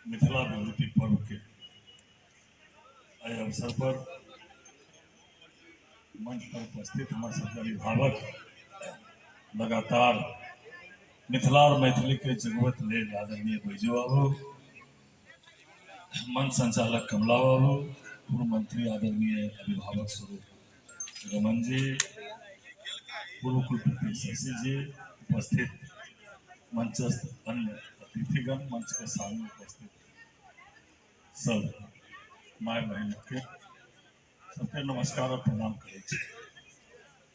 मिथिला विभूति पर्व के एहि अवसर पर मंच पर उपस्थित हमारे सबके अभिभावक, लगातार मिथिला और मैथिली के जगवत लेल आदरणीय बैजू बाबू, मंच संचालक कमला बाबू, पूर्व मंत्री आदरणीय अभिभावक स्वरूप रमन जी, पूर्व कुलपति शशि जी, उपस्थित मंचस्थ अन्य अतिथिगण, मंच के सामने उपस्थित सब my बहन के सबके नमस्कार और प्रणाम करै छी।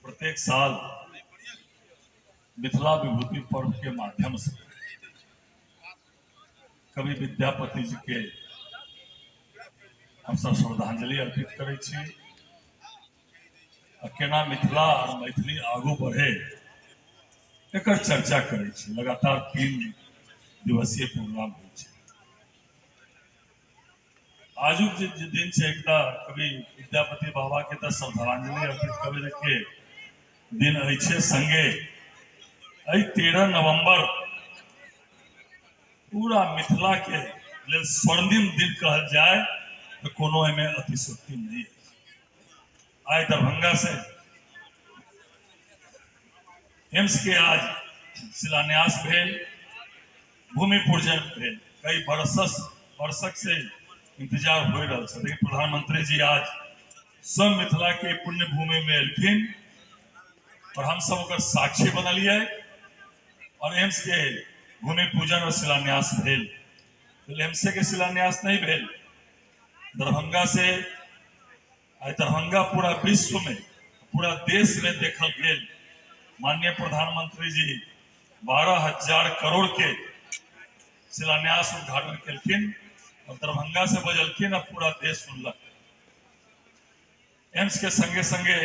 प्रत्येक साल मिथिला विभूति पर्व के माध्यम से कवि विद्यापति जी के हम सब श्रद्धांजलि अर्पित करै छी आ केना मिथिला और मैथिली आगू बढ़े एकर चर्चा करै छी। लगातार 3 दिवसीय प्रोग्राम होइ छै। आजुक जे दिन छै एकटा कवि विद्यापति बाबा के तऽ श्रद्धांजलि अर्पित करे के दिन अछि, संगे एहि 13 नवंबर पूरा मिथिला के लेल स्वर्णिम दिन कहल जाय तऽ कोनो एहिमे अतिशयोक्ति नहीं अछि। आइ दरभंगा से एम्स के आज शिलान्यास भेल, भूमि पूजन भेल। कई वर्षक से इंतजार हो रहा है, लेकिन प्रधानमंत्री जी आज स्वयं मिथिला के पुण्य भूमि में एलखिन और हम सब ओकर साक्षी बनलिए और एम्स के भूमि पूजन और शिलान्यास भेल। एम्स के शिलान्यास नहीं भेल, दरभंगा से आइ दरभंगा पूरा विश्व में पूरा देश में देखल गेल। माननीय प्रधानमंत्री जी 12,000 करोड़ के शिलान्यास उद्घाटन केलखिन और दरभंगा से बजलखिन और पूरा देश सुनलक। एम्स के संगे संगे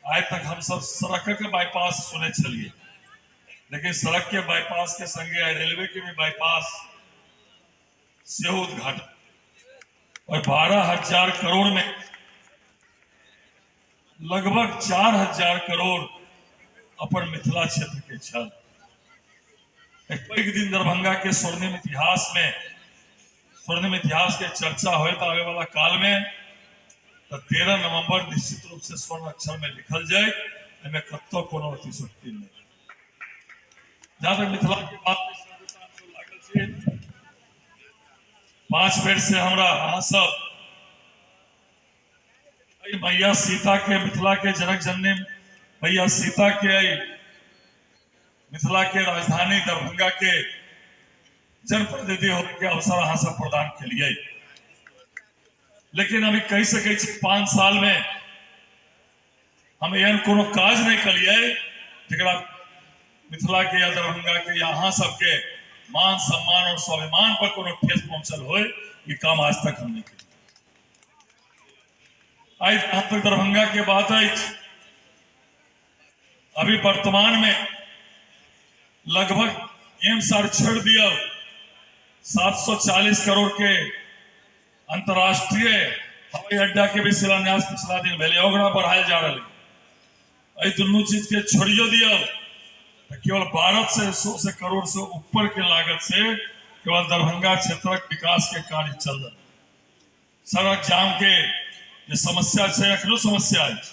आइ तक हम सब सड़क के बाईपास सुने छलिए, लेकिन सड़क के बाईपास के संगे आइ रेलवे के भी बाईपास सेहो उद्घाटन और 12,000 करोड़ में लगभग 4,000 करोड़ अपन मिथिला क्षेत्र के छल। एक पैघ दिन दरभंगा के स्वर्णिम इतिहास में, स्वर्णिम इतिहास के चर्चा होत आवे वाला काल में तो 13 नवंबर निश्चित रूप से स्वर्ण अक्षर में लिखल जाए, एहिमे कतौ कोनो अतिशयोक्ति नहीं। जहां तक मिथिला के बात लागल छै, 5 बेर से हमरा अहाँ सब मैया सीता के, मिथिला के जनक जननी मैया सीता के, मिथिला के राजधानी दरभंगा के जनप्रतिनिधि होने के अवसर अहाँ सब प्रदान के लिए। लेकिन अभी कह सकै छी 5 साल में हम एहन कोनो काज नहीं कलिए जकरा मिथिला के या दरभंगा के या अहाँ सबके मान सम्मान और स्वाभिमान पर कोनो ठेस पहुंचल होय, ये काम आज तक हम नहीं कलिए। आइ जहाँ तक दरभंगा के बात अछि, अभी वर्तमान में लगभग एम्स आर छोड़ दिया 740 करोड़ के अंतर्राष्ट्रीय हवाई अड्डा के भी शिलान्यास पिछला दिन भेलै, ओकरा बढ़ायल जा रहलै। एहि दुनू चीज के छोड़ियो दियौ तऽ केवल 1200 से करोड़ से ऊपर के लागत से केवल दरभंगा क्षेत्रक विकास के कार्य चल रहल। सड़क जाम के जे समस्या छै, एखनो समस्या अछि,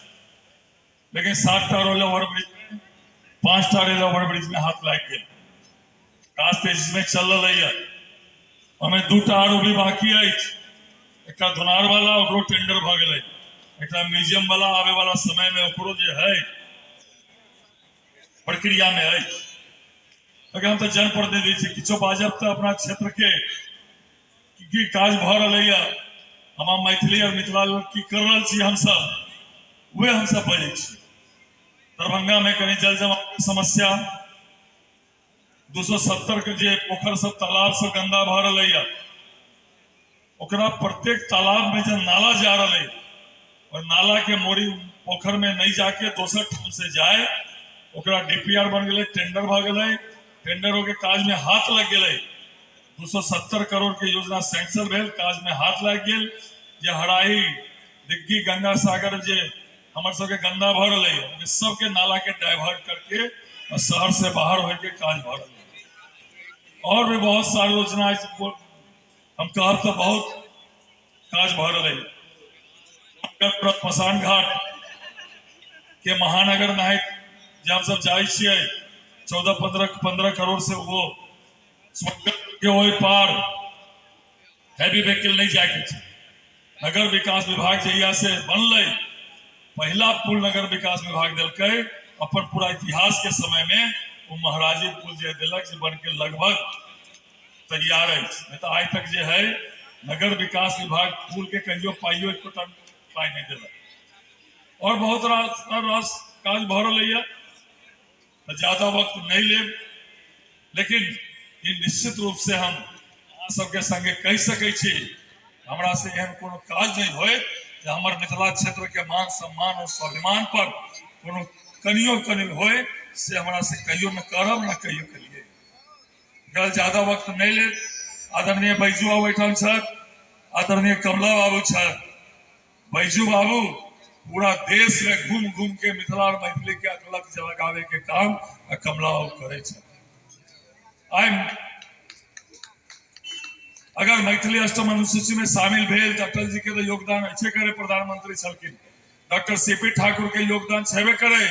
लेकिन 7टा रेल ओवरब्रिज में 5टा रेल ओवरब्रिज में हाथ लागि गेल। काज तेजी में चल रहलैए। ओहिमे 2टा आरो भी बाकी अछि, एकटा धुनार वाला ओकरो टेंडर भऽ गेलै, एकटा म्यूजियम वाला आबे वाला समय में ओकरो जे है प्रक्रिया में अछि। लेकिन हम तऽ जनप्रतिनिधि छी, किछो बाजब तऽ अपना क्षेत्र के की की काज भऽ रहलैए, हम मैथिली और मिथिला लेल की कर रहल छी हमसब, वएह हमसब बजै छी। दरभंगा में कनि जल जमाव के समस्या, 270 के जे पोखर सब तालाब सब गंदा भऽ रहलैए, ओकरा प्रत्येक तालाब में जे नाला जा रहलै और नाला के मोरी पोखर में नहीं जाके दोसर ठाम से जाए, ओकरा डीपीआर बन गेलै, टेंडर भऽ गेलै, टेंडर होके काज में हाथ लग गेलै। 270 करोड़ के योजना सैंक्शन भेल, काज में हाथ लागि गेल। जे हराही दिग्गी गंगा सागर जे हमर सबके गंदा भऽ रहलै, सबके नाला के डाइवर्ट करके और शहर से बाहर होके काज भऽ रहलै। और भी बहुत सारा योजना अछि, हम कहब तऽ बहुत काज भऽ रहलै। श्मशान घाट के महानगर नाहित जे हमसब जाइ छियै, 14-15 करोड़ से वो के ओहि पार हैवी व्हीकल नहीं जाके छै। नगर विकास विभाग जहिया से बनलै, पहिला पुल नगर विकास विभाग देलकै अपन पूरा इतिहास के समय में, वो महाराजी पुल जे देलक से बन के लगभग तैयार अछि। नहीं तो आइ तक जे है नगर विकास विभाग पुल के कहियो पाइयो एकोटा पाइ नहीं देलक। और बहुत रास रास काज भऽ रहलैए, तऽ ज्यादा वक्त नहीं लेब, लेकिन ई निश्चित रूप से हम अहाँ सबके संगे कहि सकै छी, हमरा से एहन कोनो काज नहीं होय जे हमर मिथिला क्षेत्र के मान सम्मान और स्वाभिमान पर कोनो कनियो कनि होय, से हमरा से कहियो न करब न कहियो करिए। एकरा ज्यादा वक्त नहीं लेब। आदरणीय बैजू बाबू एहिठाम छथि, आदरणीय कमला बाबू छथि। बैजू बाबू पूरा देश में घूम घूम के मिथिला और मैथिली के अकलक जगावे के काम कमला बाबू करे छथि। आइ अगर मैथिली अष्टम अनुसूची में शामिल भेल तऽ अटल जी के तो योगदान अच्छे करे, प्रधानमंत्री छलखिन, डॉक्टर सी पी ठाकुर के योगदान छेबे करे,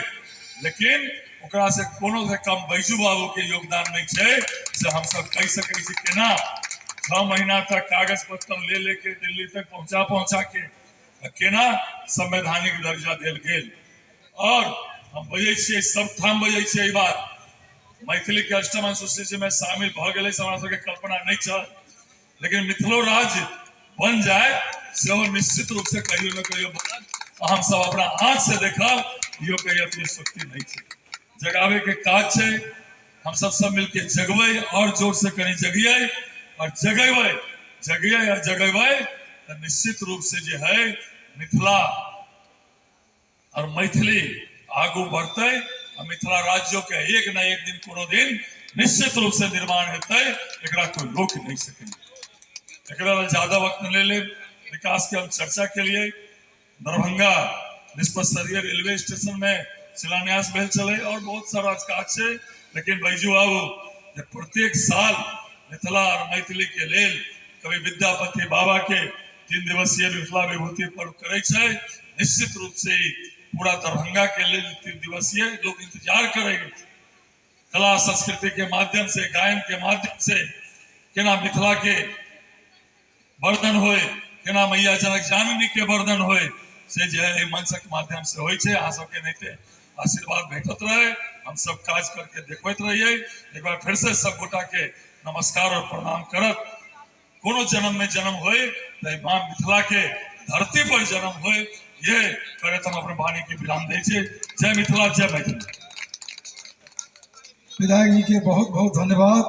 लेकिन ओकरा से कोनो से कम बैजू बाबू के योगदान नहीं छै, से हम सब कहि सकै छी। केना 6 महीना तक कागज पत्र ले लेके दिल्ली तक पहुंचा पहुंचा के केना संवैधानिक दर्जा देल गेल। और हम बजै छियै, सब ठाम बजै छियै ई बात, मैथिली के अष्टम अनुसूची में शामिल भऽ गेलै से हमरा सबके कल्पना नहीं छल, लेकिन मिथिलो राज्य बन जाए सेहो निश्चित रूप से कहियो न कहियो बनत। हम सब अपना आँख से देखब, इहो कहियो अतिशयोक्ति नहीं छै। जगावे के काज छै, हम सब सब मिलके जगबै और जोर से कनि जगियै और जगेबै, जगियै और जगेबै तऽ निश्चित रूप से जे है मिथिला और मैथिली आगू बढ़तै आ मिथिला राज्यों के एक न एक दिन कोनो दिन निश्चित रूप से निर्माण हेतै, एकरा कोई रोक नहीं सकै। एकरा लेल ज्यादा वक्त नहीं लेब। विकास के हम चर्चा के लिए दरभंगा विश्वस्तरीय रेलवे स्टेशन में शिलान्यास भेल छलै और बहुत सारा काज छै, लेकिन बैजू बाबू जे प्रत्येक साल मिथिला और मैथिली के लेल कवि विद्यापति बाबा के 3 दिवसीय मिथिला विभूति पर्व करै छै, निश्चित रूप से ई पूरा दरभंगा के लेल 3 दिवसीय लोग इंतजार करै कला संस्कृति के माध्यम से, गायन के माध्यम से केना मिथिला के वर्धन होय, केना मैया जनक जाननी के वर्धन होय, से जे है मंचक माध्यम से होय छै। अहाँ सबके नहिते आशीर्वाद भेटत रहे, हम सब काज करके देखबैत रहिए। एक बार फिर से सब गोटा के नमस्कार और प्रणाम करत, कोनो जन्म में जन्म होय तो माँ मिथिला के धरती पर जन्म होय, ये करैत हम अपन वाणी के विराम दै छी। जय मिथिला, जय मैथिली। विधायक जी के बहुत बहुत धन्यवाद।